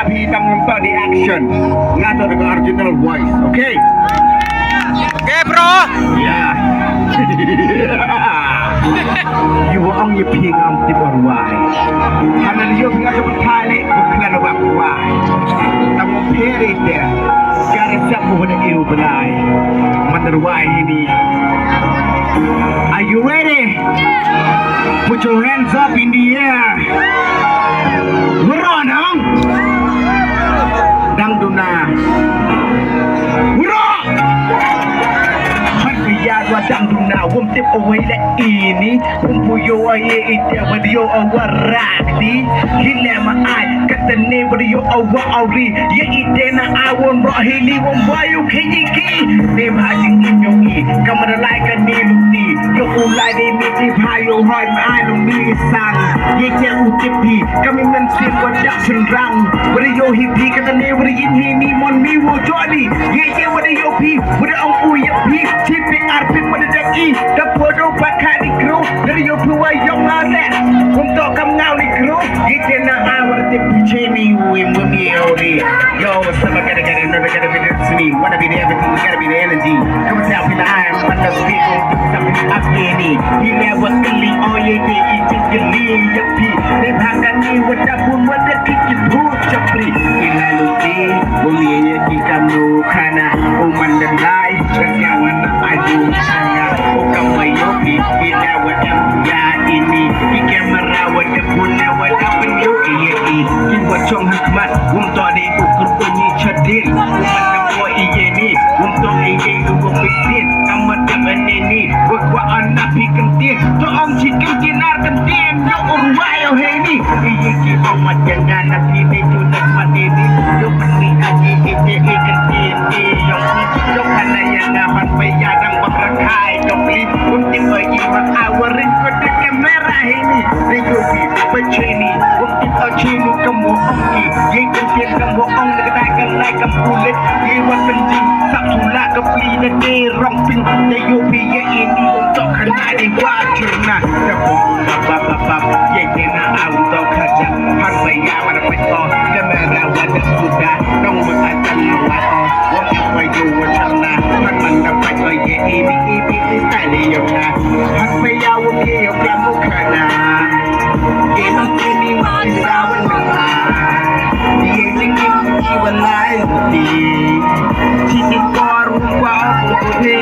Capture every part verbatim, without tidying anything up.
Phi tang ym toh di action. Nga toh da ka original voice, okay? Okay, bro. Yeah. Yow ong ya phi ngam tip o rwai. Hana yow phi nga ka batai le, ko khlan wa rwai. Tang ym phi re te. Ka re sap ko da ew blai. Man rwai ini. Are you ready? Put your hands up in the air. Wurok nong. Dang duna. Wurok. Hoi phi ya wa dang duna. Wym tip o wei le ini. Wym pu yoh o ye ite wa di yoh o wa rak di. Hi le ma ai. Ka tane wa di yoh o wa o ri. Ye ite na a won bro hi li won wa yoh khe yi ki. Ne bha jingim yong i. Ka ma da lai ka ni luti. Yow u lai de mi ti bha yow hoi ma ai nong mi sang. Ye ye u tip phi. Ka mi man sien wa dak sien rang. Wa da yoh hi phi ka tane wa da yin hi ni mon mi wo jodi. Ye ye wa da yoh phi. Wa da ong u ya phi. Chi phi ar phi wa da dak i. Da po do pa ka ni kru. Wa da yoh phi wa yong la le. Kum to kam ngau ni kru. Ye ye na a wa da tip phi che ni u im wa mi o ri. Yo, sa ma ka da ka da na da ka da bi da sni. Wa da bi da everything. Wa da bi da energy. Ka ma sa phi na ai. But the people, something up in it. He never really all ye ye, he just believe your peace. They back at me with that boom, what the kick is good, your plea. In I look in, only ye ye, he come no kana, oh man, the lie, but now when I do, oh, come my yopi, he never am, yeah, in me, he camera, what the boom, now what happened, you, yeah, he, he was strong, hak mat, um, to de, ukur, uni, chadil, what the boy, he, ye, ni, um, to, he, ye, you, go, big, Kam mat ya mane ni, wa kwa an na phi kyntien. To ong chi kyntien ar kyntien, yow u rwai o he ni. I yi ki ong mat ya nga na phi ne tu na mat ne ni. Yow pynmih a ki i te i kyntien i yong. Yow khana ya nga man phi ya dang bak rakhai. Yow phi un ti phi i mat a wa ring ko te kamera he ni. Re yow phi pa che ni, un ti pa che ni kam wa ong ki. Ye kyntien kam wa ong na ka dai ka lai kam pulit. Ye wa kyntien sap sula ka pli na te rong pin. Te yow phi ye ini un tok khana di wa churna. Ka pum bap bap bap bap. Ye ye na a un tok khaja. Han ba ya wa na pa ko. Kamera wa da kuda. Nong wa ka chan wa o. Wa ka wa yow wa churna. Han man na pa ko ye ini ini ini ta le yow na. Han ba ya wa ye yow klam u khana. Ye nong ini wa sa wa na. Ye jingim ki wa lai ti. Chi ni kor wa ko ni.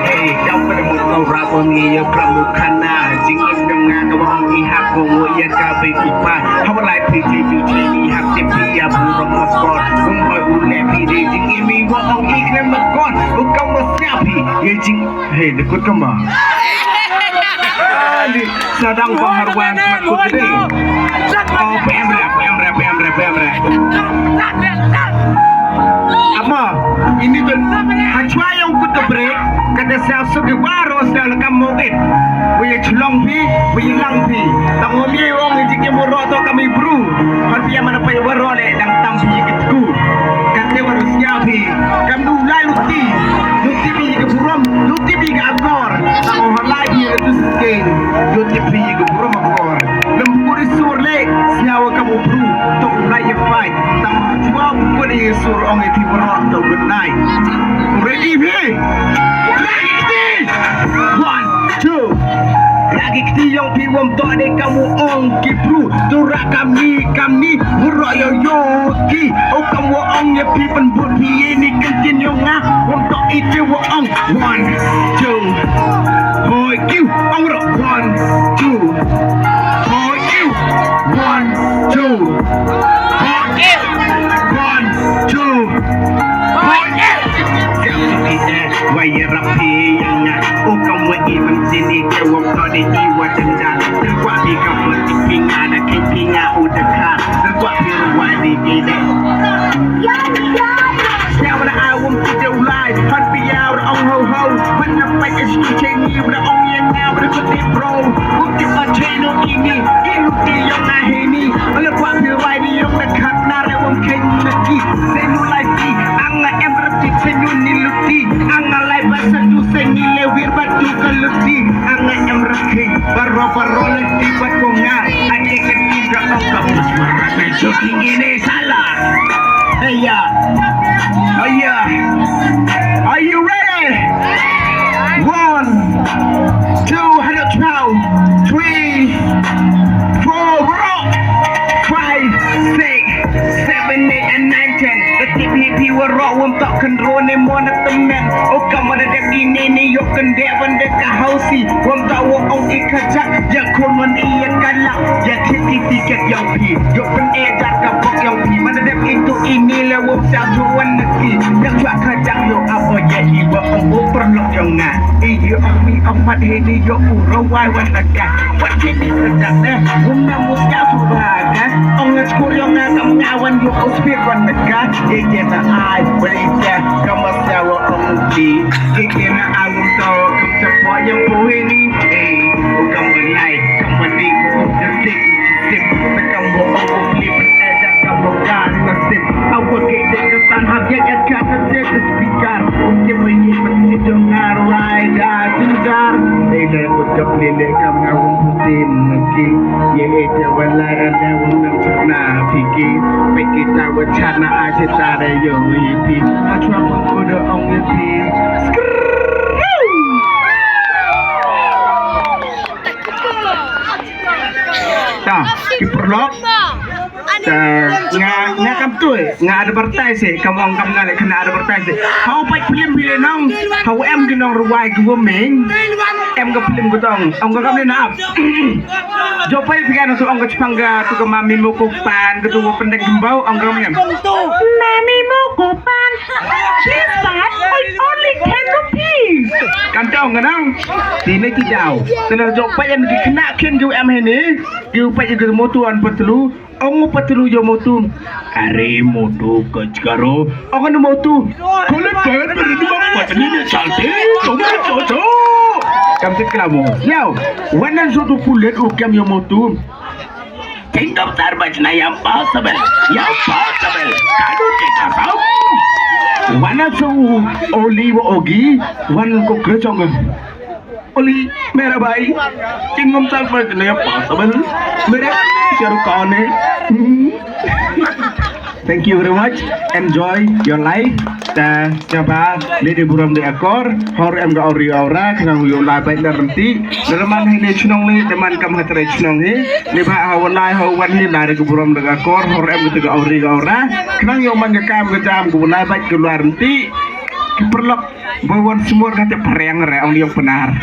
Hey, jam pa mo ko ra ko ni ya pra mo khana. Jingim dong nga ka wa ni ha ko wo ya ka be ki pa. Ha wa lai phi ji ju chi ni ha ti phi ya bu ro mo ko. Um ba u le phi de jingim mi wa ong i kre mo ko. U ka mo sia phi. Ye jing, hey, de kut ka ma. Ni, sadang baharwan smat ko gede. Oh, pemre, pemre, pemre, pemre. Ama, ini tu, ha chwa yong kut ka break, kata sa suki waro sa la kam mogit. Wi chlong phi, wi lang phi. Tang wi yong ni jike mo ro to kami bru. Har pia mana pa waro le, dang tam phi ki tku. Kate waro sia phi. Kam nu lai luti. Luti phi ki burom, luti phi ki akor. Tang wi lai phi le tu skein. Luti phi ki burom akor. Lem puri sur le, sia wa kam u bru. Tong lai ye fight. Tang chwa puri sur ong e phi burom to good night. Ready phi? Ready? One, two. Ragi kti yong phi wom to de kam u ong ki bru. Tu ra kam ni, kam ni, u ro yo yo ki. O kam u ong ye phi pynbut phi ye ni kyntien yong nga. Wom to i te u ong. One, two. Hoi kiu, ong ro. One, two. Hoi kiu. One, two. Hoi kiu. One, two. Hoi kiu. Wa ye rap phi ya nga. O kam wa i man sini te wa ko de i wa janja. Te wa i kam wa ti phi nga na ki phi nga u da ka. Te wa i wa ni i de. Ya wa a wum ti de u lai. Pan pi ya wa ong ho ho. Wan na pa ke shi che ni wa ong ye nga wa ko ti bro. Wum ti pa che no i ni. I lu ti yong a he ni. Wa le wa phi wa ni yong na khat na re wum ke ni na ki. Se nu lai ti. Ang na em ra ti se nu ni lu ti. Ang na lai ba sa tu se ni le wir ba tu ka lu ti. Ang na em ra ki. Baro baro le ti ba ko nga. Ake ke ti ra Kampus Marat main shooting ini salah. Hey, yeah. Oh, yeah. Are you ready? One, two, hundred twelve, three, four, rock. Five, six, seven, eight, and nine, ten. The tip hippie were rock, won't talk control anymore, not the man. Oh, come on, the ini ni yok kan devan de ka hausi. Won't talk, won't ong ikajak. Ya khon wan i ya kalak, ya khit i tiket yong phi. Yow pynejar ka bok yong phi. Man da dep itu ini le wow sa tu wan na ki. Ya chwa ka jang yow ap o ya i wa ong u pyrlok yong nga. I yow ong mi ong mat hini yow u rawai wan na ka. Wat hini ka jang ne. Wum na mus ya tu ba ka. Ong nga skur yong nga kam nga wan yow u speed wan na ka. Ye ye na ai. Wali ya kam mas ya wa ong ki. Ye ye na ai wum to. Support yong phi hini, eh, u kam wa lai, kam wa di, u kam sip, sip, na kam wa ong u pli, eh, da kam wa ka, na sip. Awa ke de ka san hap ya ya ka na de ka speaker. U ke wa ye wa si jong nga rai da jinjar. Dei da ku ka pli le kam nga wong putin na ki. Ye e te wa lai a le wong nang chana piki. Piki ta wa chana a chita re yo yi pi. A chwa pun ku da ong yi pi. Ta, ki pyrlok. Ta, nga, nga kam tu, eh, nga advertise, eh, kam ong kam nga le kena advertise, eh. Hau pait film phi le nong, hau em ki nong rwai ki wameng, em ka film ka tong, ong ka kam le na ap. Jo pait phi ka nong tu ong ka chipang ka, tu ka mami mo ko pan, ka tu ko pendek gembau, ong ka kam le. Mami mo ko pan. This bag is only ten rupees. Kan tong ka nong, ti ne ti daw. Tena jo pait em ki kena ken ki em hini. Ki u pait ki motu an patlu, ong u patlu yo motu. Are motu ka chkaro, ong an motu. Kole pen pen ni bang patni ne salte, ong ka cho cho. Kam tik kala mo. Yaw, wan an so tu kulet u kam yo motu. Tingkap tar bach na yang possible, yang possible. Kadu ti kasam. Wan an so u oli wa ogi, wan ko krechong. Oli, mera bhai, tingum tal par jane possible. Mere Shah Rukh Khan hai. Hmm. Thank you very much. Enjoy your life. Ta, siapa, lady burom de akor, hor em ga ori ora, khnang yow lai bait na renti. Derman hini chnong ni, derman kam hatre chnong hi. Ni ba ha walai ha wan hi, lai de burom de akor, hor em ga ori ora. Khnang yow man ga kam ga jam ga lai bait ga lai renti. Ki pyrlok. Bo wan smur kate phareng re, ong yong Pnar.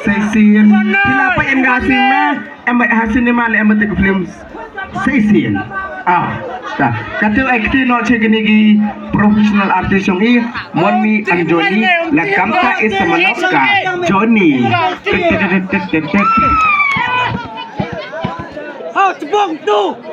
Sesien. Pila pa en ga cinema, em ba ha cinema le em ba te film. Sesien. Ah, ta. Kate acting no che kini ki professional artist yong i, Moni and Johnny, la kamta is sa manoka, Johnny. Hau tebong tu.